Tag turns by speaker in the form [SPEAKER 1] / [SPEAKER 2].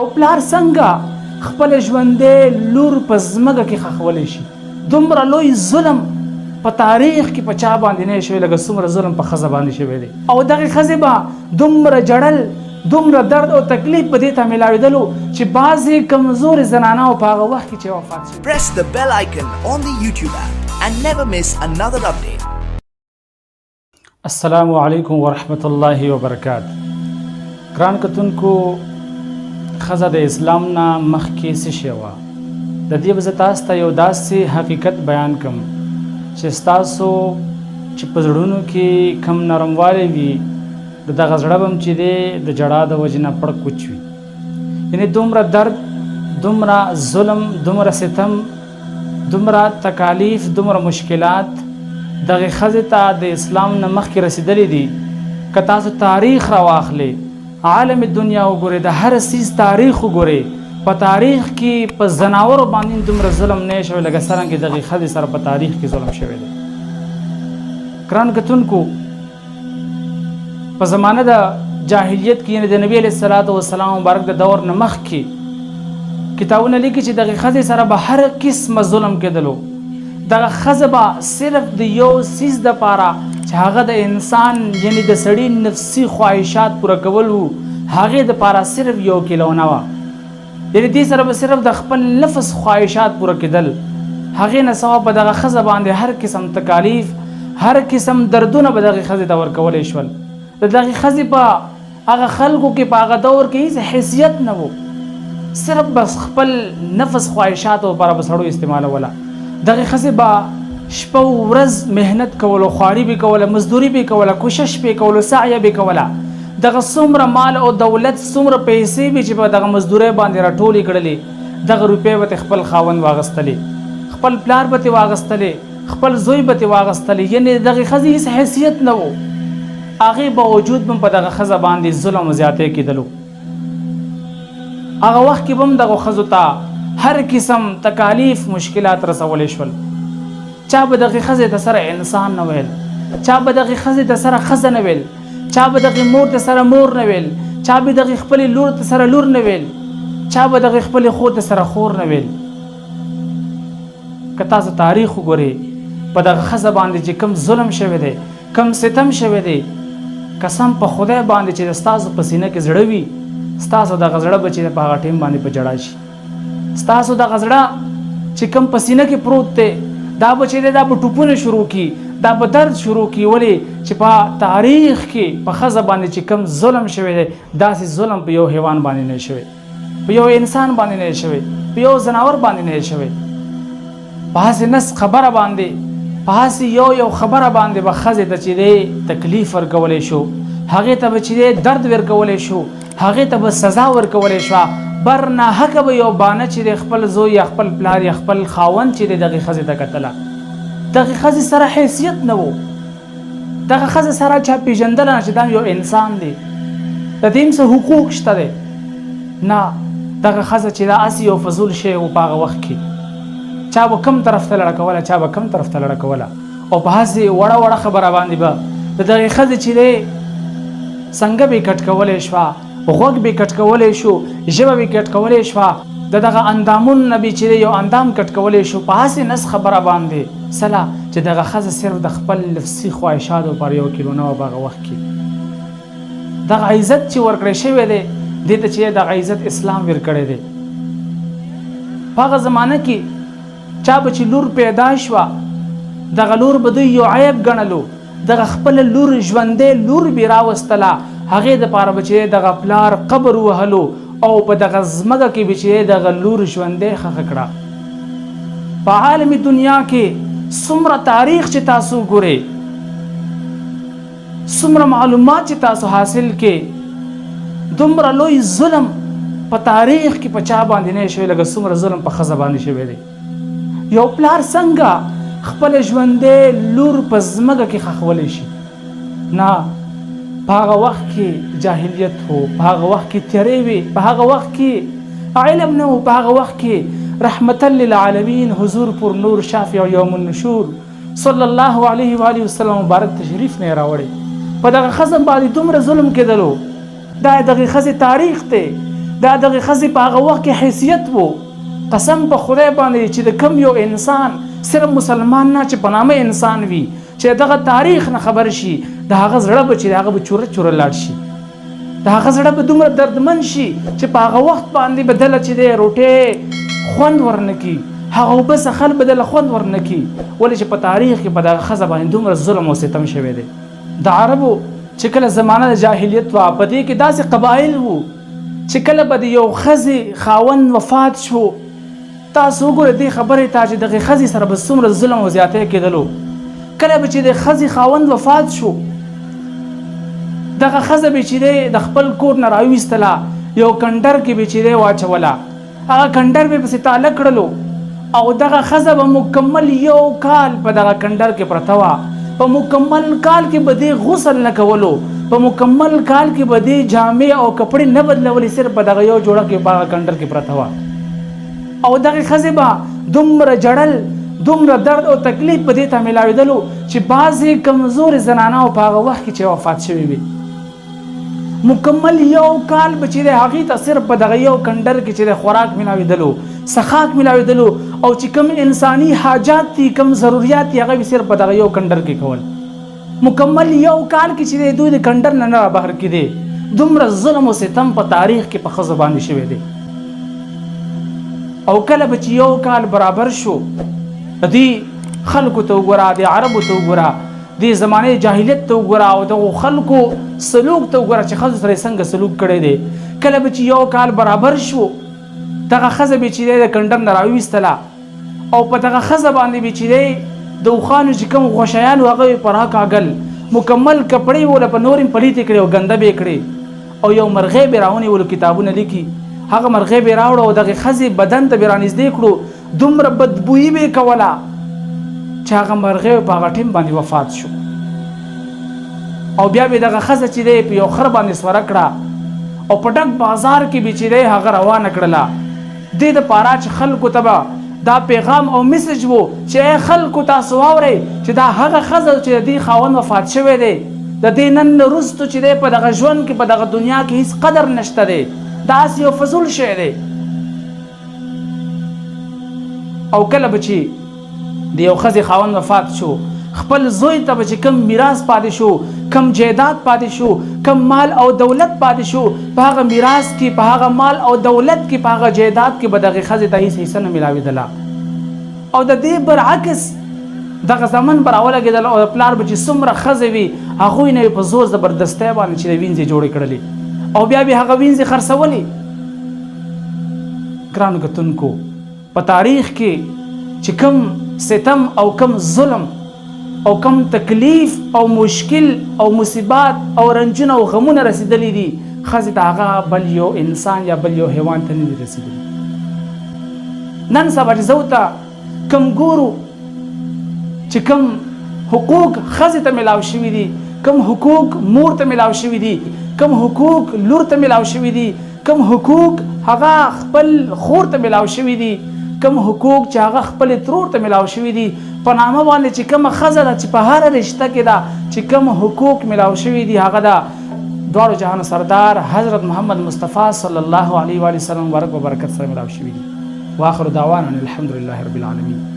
[SPEAKER 1] او پلار څنګه خپل ژوندې لور په ځمکه کې ښخولی شي؟ دومره لوی ظلم په تاریخ کې په چا باندې نه شوی لکه څومره ظلم په ښځه باندې شوی دی. او دغې ښځې به دومره ژړل، دومره درد او تکلیف به دې ته ملاوېدلو چې بعضې کمزورې زنانه او په هغه وخت کې چې وفات شوې.
[SPEAKER 2] Press the bell icon on the YouTube app and never miss another update.
[SPEAKER 1] السلام علیکم ورحمت الله وبرکات. ګران کتونکو، ښځه د اسلام نه مخکې څه شی وه؟ د دې به زه تاسو ته یو داسې حقیقت بیان کړم چې ستاسو چې په زړونو کې کم نرموالی وي، د دغه زړه به هم چې دی د ژړا د وجې نه پړک وچ وي. یعنې دومره درد، دومره ظلم، دومره ستم، دومره تکالیف، دومره مشکلات دغې ښځې ته د اسلام نه مخکې رسېدلي دي. که تاسو تاریخ راواخلئ، عالم دنیا وګورئ، د هر څیز تاریخ وګورئ، په تاریخ کې په ځناورو باندې دومره ظلم نه شوی لکه څرنګه دغې ښځې سره په تاریخ کې ظلم شوی دی. ګران کتونکو، په زمانه د جاهلیت کې، یعنې د نبی علیه الصلاة والسلام مبارک د دور نه مخکې، کتابونه لیکي چې دغې ښځې سره به هر قسمه ظلم کېدلو. دغه ښځه به صرف د یو څیز دپاره چې هغه د انسان یعنې د سړي نفسي خواهشات پوره کول وو، هغې دپاره صرف یو کلونه وه. یعنې دې سره به صرف د خپل نفس خواهشات پوره کېدل، هغې نه سوا په دغه ښځه باندې هر قسم تکالیف، هر قسم دردونه به دغې ښځې ته ورکولی شول. د دغې ښځې په هغه خلکو کې په هغه دور کې هیڅ حیثیت نه وو، صرف بس خپل نفس خواهشاتو لپاره به سړو استعمالوله. دغې ښځې به شپه ورځ محنت کولو، خواري به کوله، مزدوري به کوله، کوشش به کولو، سعیه به کوله. دغه څومره مال او دولت، څومره پیسې به چې په دغه مزدورۍ باندې راټولې کړلې، دغه روپۍ به ترې خپل خاوند واغستلې، خپل پلار به ترې واغستلې، خپل زوی به ترې واغستلې. یعنې د دغې ښځې هیڅ حیثیت نه و. هغې باوجود به هم په دغه ښځه باندې ظلم او زیاتی کېدلو. هغه وخت کې به هم دغو ښځو ته هر قسم تکالیف، مشکلات رسولی شول. چا به دغې ښځې ته سره انسان نه ویل، چا به دغې ښځې ته سره ښځه نه ویل، چا به دغې مور ته سره مور نه ویل، چا به دغې خپلې لور ته سره لور نه ویل، چا به دغې خپلې خور ته سره خور نه ویل. که تاسو تاریخ وګورئ، په دغه ښځه باندې چې کوم ظلم شوی دی، کوم ستم شوی دی، قسم په خدای باندې چې ستاسو په سینه کې زړه وي، ستاسو دغه زړه به چې په هغه ټیم باندې په ژړا شي. ستاسو دغه زړه چې کوم په سینه کې پروت دی، دا به چې دی دا به ټوپونه شروع کړي، دا به درد شروع کړي. ولې چې په تاریخ کې په ښځه باندې چې کوم ظلم شوی دی، داسې ظلم په یو حیوان باندې نه شوی، په یو انسان باندې نه شوی، په یو ځناور باندې نه شوی. په هسې نس خبره باندې، په هسې یو یو خبره باندې به ښځې ته چې دی تکلیف ورکولی شو، هغې ته به چې دی درد ورکولی شو، هغې ته به سزا ورکولی شوه. بر ناحقه به یو بانه چې دی خپل زوی یا خپل پلار یا خپل خاوند چې دی دغې ښځې ته کتله. دغې ښځې سره حیثیت نه و، دغه ښځه سره چا پېژندله نه چې دا یو انسان دی، د دې هم څه حقوق شته دی. نه، دغه ښځه چې دا هسې یو فضول شی و. په هغه وخت کې چا به کم طرف ته لړه کوله، چا به کم طرف ته لړه کوله، او په هسې وړه وړه خبره باندې به د دغې ښځې چې دی څنګه به یې کټ کولی شوه، غوږ به یې کټ کولی شو، ژبه به یې کټ کولی شوه، د دغه اندامونو نه به چې دی یو اندام کټ کولی شو په هسې نس خبره باندې. سله چې دغه ښځه صرف د خپل نفسي خواهشاتو پر یو کیلو نه وه. په هغه وخت کې دغه عزت چې ورکړی شوی دی، دې ته چې دغه عزت اسلام ورکړی دی. په هغه زمانه کې چا به چې لور پیدا شوه، دغه لور به دوی یو عیب ګڼلو. دغه خپله لور، ژوندی لور به راوستله، هغې دپاره به چې دغه پلار قبر ووهلو او په دغه ځمکه کې به چې دغه لور ژوندی ښخه کړه. په عالم دنیا کې څومره تاریخ چې تاسو ګورئ، څومره معلومات چې تاسو حاصل کې، دومره لوی ظلم په تاریخ کې په چا باندې نه شوی لکه څومره ظلم په ښځه باندې شوی دی. یو پلار څنګه خپل ژوندې لور په ځمکه کې ښخولی شي؟ نه، په هغه وخت کې جاهلیت وو، په هغه وخت کې تیرې وې، په هغه وخت کې علم نه وو. په هغه وخت کې رحمتا للعالمین حضور پر نور شافع یوم النشور صلی الله علیه و آله وسلم مبارک تشریف نه راوړی. په دغه ښځه باندې دومره ظلم کېدلو. دا دغې ښځې تاریخ دی، دا دغې ښځې په هغه وخت کې حیثیت وو. قسم په خدای باندې چې د کوم یو انسان، صرف مسلمان نه، چې په نامه انسان وي، چې دغه تاریخ نه خبر شي، د هغه زړه به چې هغه به چوره چوره لاړ شي، د هغه زړه به دومره دردمن شي چې په هغه وخت باندې به دله چې دی روټۍ خوند ورنه کړي، هغه اوبه څښل به دله خوند ورنه کړي، ولې چې په تاریخ کې په دغه ښځه باندې دومره ظلم او ستم شوی دی. د عربو چې کله زمانه د جاهلیت وه، په دې کې داسې قبایل وو چې کله به د یو ښځې خاوند وفات شو، تاسو وګورئ دې خبرې ته چې دغې ښځې سره به څومره ظلم او زیاتی کېدلو. کله به چې د ښځې خاوند وفات شو، دغه ښځه به چې دی د خپل کور نه راویستله، یو کنډر کې به چې دی واچوله، هغه کنډر به پسې تاله کړلو او دغه ښځه به مکمل یو کال په دغه کنډر کې پرته وه. په مکمل کال کې به دې غسل نه کولو، په مکمل کال کې به دې جامې او کپړې نه بدلولې، صرف په دغه یو جوړه کې په هغه کنډر کې پرته وه. او دغې ښځې به دومره ژړل، دومره درد او تکلیف به دې ته ملاوېدلو چې بعضې کمزورې زنانه په هغه وخت کې چې وفات شوې وي، مکمل یو کال به چې دی هغې ته صرف په دغه یو کنډر کې چې دی خوراک ملاوېدلو، څښاک ملاوېدلو، او چې کوم انساني حاجات دي، کوم ضروریات دي، هغه به صرف په دغه یو کنډر کې کول. مکمل یو کال کې چې دی دوی د کنډر نه نه را بهر کېدې. دومره ظلم او ستم په تاریخ کې په ښځو باندې شوی دی. او کله به چې یو کال برابر شو، دې خلکو ته وګوره، دې عربو ته وګوره، دې زمانې جاهلیت ته وګوره او دغو خلکو سلوک ته وګوره چې ښځو سره یې څنګه سلوک کړی دی. کله به چې یو کال برابر شو، دغه ښځه به چې دی د کنډر نه راویستله او په دغه ښځه باندې به چې دی د اوښانو چې کوم غوښیان وو هغه یې په راکاږل، مکمل کپړې یې ورله په نورې پلیتې کړې او ګنده به یې کړې، او یو مرغۍ به یې راونیولو، کتابونه لیکي، هغه مرغۍ به یې راوړه او دغې ښځې بدن ته به یې رانږدې کړو، دومره بدبویي به یې کوله چې هغه مرغۍ په هغه ټیم باندې وفات شو. او بیا به دغه ښځه چې دی په یو خر باندې سوره کړه او په ډک بازار کې به چې دی هغه روانه کړله، دې دپاره چې خلکو ته به دا پیغام او میسج وو چې ای خلکو تاسو واورئ چې دا هغه ښځه چې د دې خاوند وفات شوی دی، د دې نن نه وروسته چې دی په دغه ژوند کې په دغه دنیا کې هیڅ قدر نشته دی، دا هسې یو فضول شی دی. او کله به چې د یو ښځې خاوند وفات شو، خپل زوی ته به چې کوم میراث پاتې شو، کوم جایداد پاتې شو، کوم مال او دولت پاتې شو، په هغه میراث کې، په هغه مال او دولت کې، په هغه جایداد کې به دغې ښځې ته هیڅ حصه نه ملاوېدله. او د دې برعکس دغه زمن به راولګېدل او د پلار به چې څومره ښځې وي هغوی نه یې په زور زبردستۍ باندې چې د وینځې جوړې کړلې او بیا به هغه وینځې خرڅولې. ګرانو کتونکو، په تاریخ کې چې کوم ستم او کوم ظلم او کوم تکلیف او مشکل او مصیبات او رنجونه او غمونه رسیدلي دي، ښځې ته هغه بل یو انسان یا بل یو حیوان ته نه دي رسیدلي. نن سبا چې زه ورته کوم ګورو چې کوم حقوق ښځې ته ملاو شوي دي، کوم حقوق مور ته ملاو شوي دي، کوم حقوق لور ته ملاو شوي دي، کوم حقوق هغه خپل خور ته ملاو شوي دي، کوم حقوق چې هغه خپل ترور ته ملاو شوي دي، په نامه باندې چې کومه ښځه ده چې په هره رشته کې ده چې کوم حقوق ملاو شوي دي، هغه ده دواړو جهانو سردار حضرت محمد مصطفی صلی الله علیه وآله وسلم مبارک په برکت سره ملاو شوي دي. واخر دعوانا الحمد لله رب العالمین.